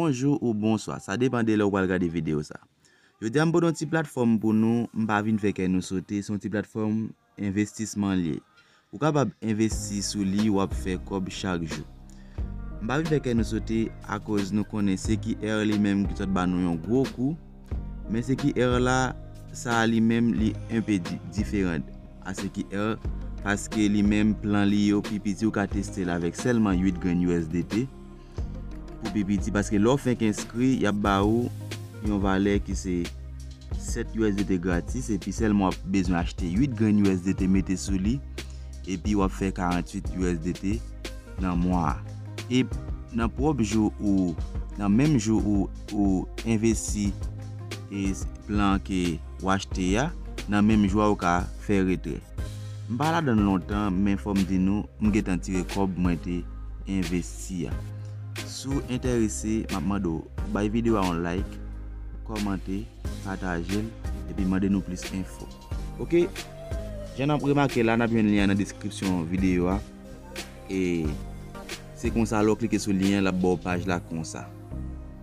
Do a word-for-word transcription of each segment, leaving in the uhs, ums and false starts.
Bonjou ou bonswa, sa depann de lè w pral gade videyo sa. Jodi a m pote yon ti platfòm pou nou, m pa vin fè kè nou sote, se yon ti platfòm envestisman l ye. Ou kapab envesti sou li, w ap fè kòb chak jou. M pa vin fè kè nou sote akoz nou konnen C Q R li menm ki sot ba nou yon gwo kou, men C Q R la, sa a li menm li enpe di-, diferan a C Q R, paske li menm plan li yo pi piti, ou ka teste l avèk sèlman uit grenn U S D T. Pou pi piti, paske lè w fenk enskri, y ap ba ou yon valè ki se sèt U S D T gratis, epi sèlman w ap bezwen achte uit grenn U S D T mete sou li, epi w ap fè karanntuit U S D T nan mwa a. E nan pwòp jou ou, nan menm jou ou, ou envesti e plan ke w achte a, nan menm jou a ou ka fè retrè. M pa ladan l lontan, men fò m di nou, m gentan tire kòb mwen te envesti a. Si w enterese, m ap mande w bay videyo a yon like, kòmante, pataje l, epi mande nou plis enfo. Oke? Jan n ap remake la, n ap jwenn lyen an nan deskripsyon videyo a. E se konsa, lè w klike sou lyen an, l ap ba w paj la konsa.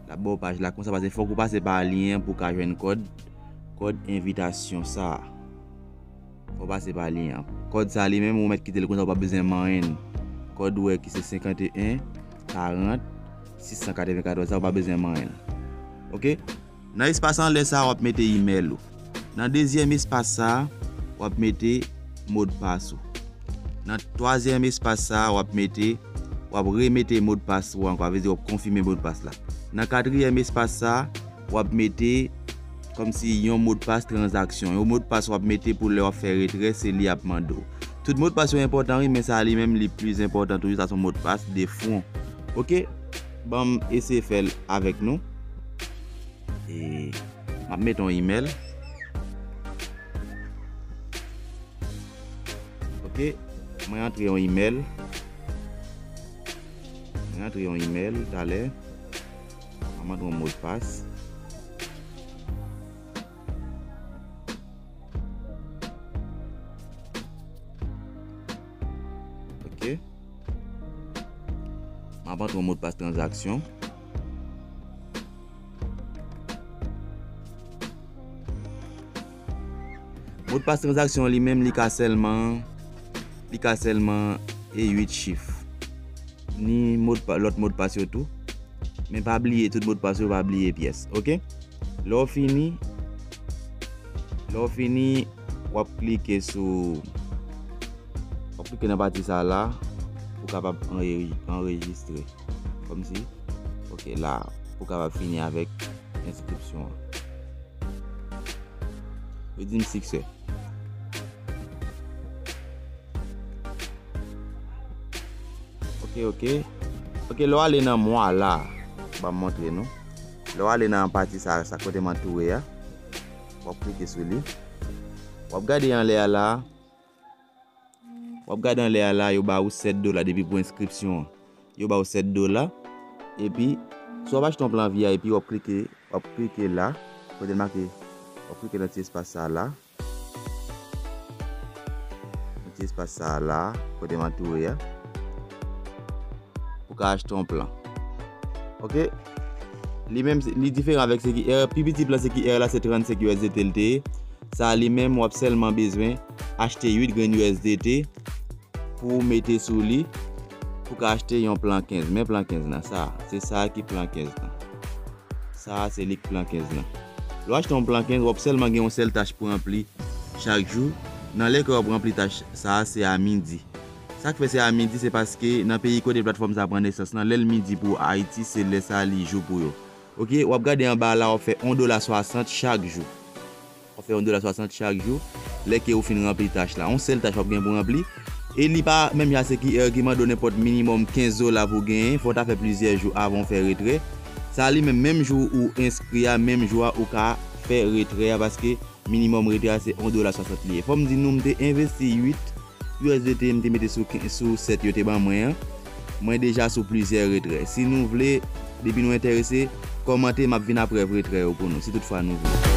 L ap ba w paj la konsa, paske fòk ou pase pa lyen an pou w ka jwenn kòd, kòd envitasyon sa a. Fò w pase pa lyen an. Kòd sa a li menm, ou mèt kite l konsa, ou pa bezwen manyen l. Kòd ou wè ki se senkanteyen, karant, sis san katrevenkatòz sa, ou pa bezwen manyen l. Oke? Nan espas anlè sa a, w ap mete imèl ou. Nan dezyèm espas sa a, w ap mete modpas ou. Nan twazyèm espas sa a, w ap mete, w ap remete modpas ou ankò, sa vle di w ap konfime modpas la. Nan katriyèm espas sa a, w ap mete kòmsi yon modpas tranzaksyon. Yon modpas w ap mete pou lè w ap fè retrè, se li y ap mande w. Tout modpas yo enpòtan, wi, men sa a li menm li plis enpòtan toujou, sa se yon modpas de fwon. Oke? Ban m eseye fè l avèk nou. E m ap mete yon imèl. Oke, mwen antre yon imèl. Mwen antre yon imèl talè. M ap antre yon modpas. Oke. M ap antre yon modpas tranzaksyon. Modpas tranzaksyon li menm, li ka sèlman, li ka sèlman e uit chif. Ni modpa-, lòt modpas yo tou. Men pa bliye tout modpas yo, pa bliye pyès. Oke? Lè w fini, lè w fini, w ap klike sou, w ap klike nan pati sa a la pou w kapab anre-, anrejistre. Kòmsi, oke, la, pou w kapab fini avèk enskripsyon an. Yo di m siksè. Oke, oke. Oke, lè w ale nan mwa la, ban m montre nou. Lè w ale nan pati sa, sa kote m antoure a, w ap klike sou li. W ap gade anlè a la. W ap gade anlè a la, yo ba ou sèt dola depi pou enskripsyon an. Yo ba ou sèt dola. Epi, si w ap achte yon plan V I P, w ap klike, w ap klike la, kote l make, w ap klike nan ti espas sa a la. Nan ti espas sa a la, kote m antoure a. Ou ka achte yon plan. Oke? Li menm, se, li diferan avèk C Q R. Pi piti plan C Q R la, se trannsenk U S D T l te ye. Sa a li menm, w ap sèlman bezwen achte uit grenn U S D T pou w mete sou li, pou w ka achte yon plan kenz. Men plan kenz nan, sa a. Se sa a ki plan kenz nan. Sa a, se li k plan kenz lan. Lè w achte yon plan kenz, w ap sèlman gen yon sèl tach pou ranpli chak jou. Nan lè ke w ap ranpli tach sa a, se a midi. Sa k fè se a midi, se paske nan peyi kote platfòm sa a pran nesans lan, lè l midi pou Ayiti, se lè sa a li jou pou yo. Oke, w ap gade anba la, w ap fè yon dola swasant chak jou. W ap fè yon dola swasant chak jou. Lè ke ou fin ranpli tach la, yon sèl tach w ap gen pou ranpli. E li pa menm jan a C Q R ki mande w nenpòt minimòm kenz dola pou w genyen. Fò w ta fè plizyè jou avan w fè retrè. Sa li menm, menm jou ou enskri a, menm jou a ou ka fè retrè a, paske minimòm retrè a se yon dola swasant li ye. Fò m di nou, m te envesti uit U S D T, m te mete sou ken-, sou sèt yo te ban mwen an. Mwen deja sou plizyè retrè. Si nou vle, depi nou enterese, kòmante, m ap vin ap rev retrè yo pou nou, si toutfwa nou vle.